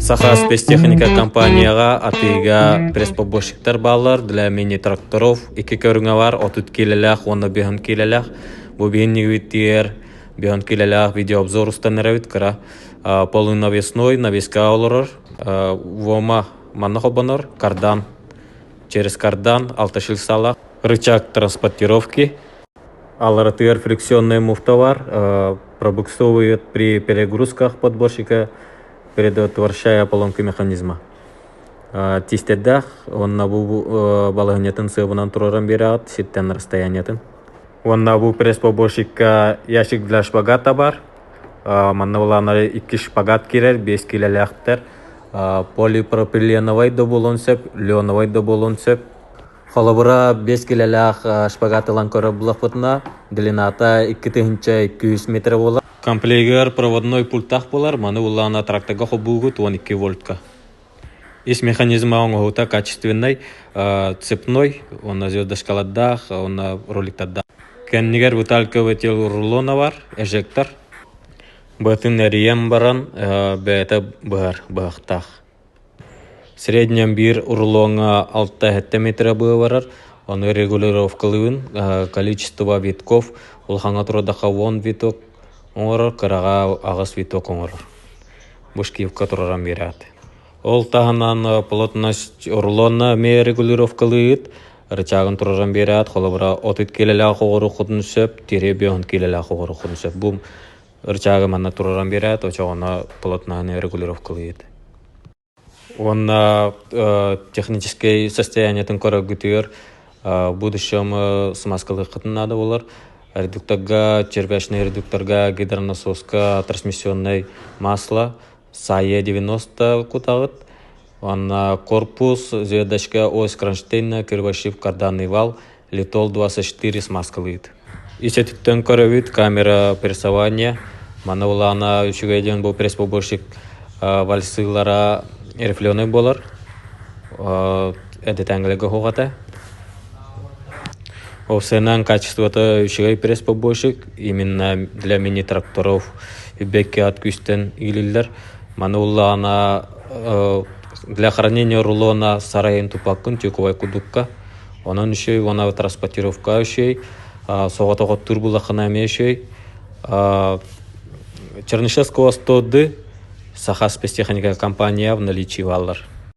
Саха спецтехника компанияҕа атыыга пресс-поборщиктар бааллар для мини-тракторов икки көрүҥэ бар 30 киилэлээх уонна 50 киилэлээх. Бу биһиннигибитигэр 50 киилэлээх видеообзор устан эрэбит кыра полунавесной навеска олорор ВОМа манна холбонор кардан через кардан алташилсалаах рычаг транспортировки. Аларатыгар фрикционная муфта бар, пробуксовывает при перегрузках подборщика, предотвращая поломку механизма. Тиистэрдээх уонна бу балаһыанньатын сыабынан тураран биэрэҕит сиртэн расстояниетын. Уонна бу пресс-поборщикка ящик для шпагата бар. Манна былааннары икки шпагат киирэр, 5 киилэлээхтэр. Полипропиленовай да буолуон сөп, леоновай да буолуон сөп. Холобура, 5 килэлээх шпагат ылан көрөр буллахпытына, длината 2200 метр буолар. Комплегыгар проводной пультаах буолар, маны буллаҕына тракторга холбуугут 12 вольтка. Ис механизма оҥоһуута качественнай, цепной, уонна звездочкалардаах, уонна роликтардаах. Кэннигэр выталкиватель рулона бар, эжектор. Быатын эрийэн баран, бэйэтэ быһар быһахтаах. Среднем биир рулоҥҥа 6-7 метра быа барар, ону регулировкалыыбын, количество витков улахаҥҥа турардахха 10 виток оҥорор, кыраҕа 8 виток оҥорор. Бу шкивка тураран биэрээт. Ол таһынан плотность рулона эмиэ регулировкалыыт, рычагын тураран биэрээт, холобура 30 киилэлээх оҕоруоххутун сөп, тиэрэ 50 киилэлээх оҕоруоххутун сөп. Бу рычагы манна тураран биэрээт, очоҕуна плотноһын регулировкалыыт. Уонна техническэй состояниетын көрөргүтүгэр в будущем смазкалыаххытын наада буолар. Редукторга, червячный редукторга, гидронасоска трансмиссионнай масло САЕ 90 кутаҕыт. Уонна корпус, звездочка, ось кронштейна, кривошип, карданный вал, Литол 24 смазкалыыт. Ис өттүттэн көрөбүт камера прессования. Маны улаана үчүгэй диэн бу пресс-поборщик вальсыылара рифленый буолар. Эдэтээҥилэргэ суох этэ. Овсенан качествота үчүгэй пресс-поборщик именно для мини-тракторов бэккэ ат күүстэн иилиллэр. Маны улаана для хранения рулона сарайын тупаккын тюковай кудукка. Онон үчүгэй уонна транспортировка үчүгэй, соҕотох оттуур буллаххына эмиэ үчүгэй. Чернышевского 100 Саха спецтехника компания в наличии бааллар.